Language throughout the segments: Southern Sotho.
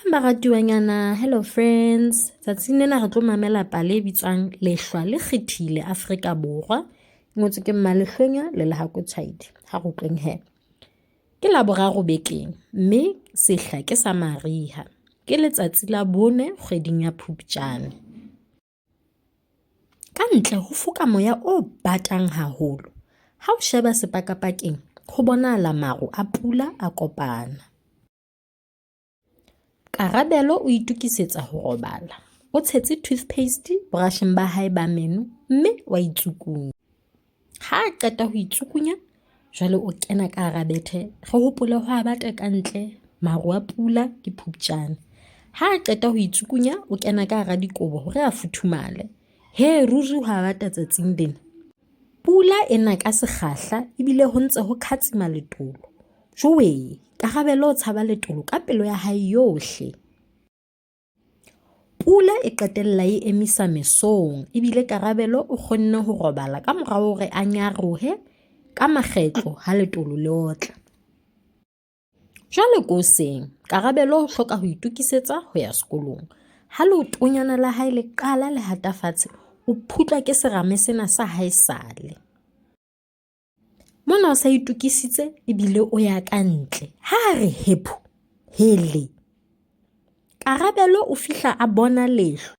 Dumelang baratuwanyana, hello friends. Tsatsing lena re tlo mamela pale e bitswang Lehlwa le Kgethile Afrika Borwa. E ngotswe ke Mmalehlonya le Lehakwe Tshwaidi. Ha re utlweng he. Ke Laboraro bekeng mme sehla ke sa mariha. Ke letsatsi la bone kgweding ya Phupjane. Ka ntle ho foka moya o batang haholo. Ha o sheba sepakapakeng, ho bonahala maru a pula a kopana. Karabelo o itokisetsa ho robala. O tshetse toothpaste borasheng ba hae ba meno mme wa itsukunya. Ha a qeta ho itsukunya, jwale o kena ka hara bethe. Re hopole ho a bata ka ntle, maru a pula ke Phupjane. Ha a qeta ho itsukunya, o kena ka hara dikobo hore a futhumale. He ruri ho a bata tsatsing lena. Pula e na ka sekgahla ebile ho ntse ho khatsima letolo. Jowe, Karabelo o tshaba letolo ka pelo ya hae yohle. Pula e qetella e emisa mesong ebile Karabelo o kgonne ho robala ka mora hore a nyarohe ka makgetlo ha letolo le otla. Jwale ke hoseng, Karabelo o hloka ho itokisetsa ho ya sekolong. Ha leotonyana la hae le qala le hata fatshe, o phutlwa ke serame sena sa haesale. Mona o sa itokisitse ebile o ya ka ntle. Ha a re hephu, hele! Karabelo o fihla a bona lehlwa.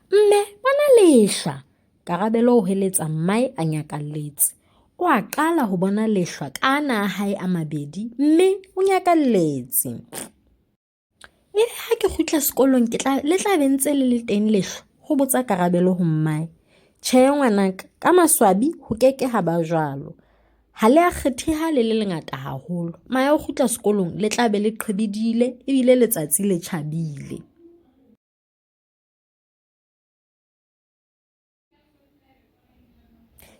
Mme, bona lehlwa! Karabelo o hweletsa mmae a nyakalletse. O a qala ho bona lehlwa ka ana a hae a mabedi mme o nyakalletse. E ha ke kgutla sekolong ke tla le tla be ntse le le teng lehlwa? Ho botsa Karabelo ho mmae. Tjhe ngwanaka, ka maswabi ho ke ke ha ba jwalo. Ha le a kgetheha le le lengata haholo. Maya o kgutla sekolong le tla be le qhibidile ebile letsatsi le tjhabile.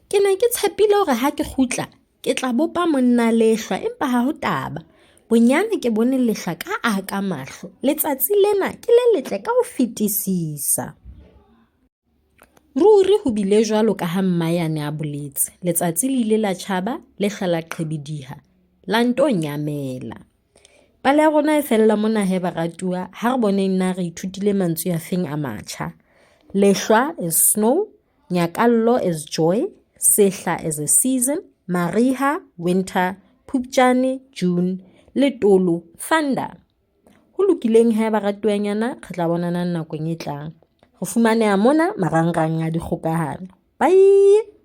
Ke ne ke tshepile hore ha ke kgutla ke tla bopa monna lehlwa empa ha ho taba. Bonyane ke bone lehlwa ka a ka mahlo. Letsatsi lena ke le letle ka ho fetisisa. Ruri ho bile jwalo ka ha mmae a ne a boletse. Letsatsi le ile la tjhaba, lehlwa la qhibidiha, la nto nyamela. Pale ya rona e fella mona he baratuwa, ha re boneng na re ithutile mantswe a feng a matjha. Lehlwa is snow, nyakallo is joy, sehla is a season, mariha, winter, Phupjane, June, letolo, thunder. Ho lokileng he baratuwanyana, re tla bonana nakong e tlang. Re fumaneha mona marangrang a dikgokahano. Bye!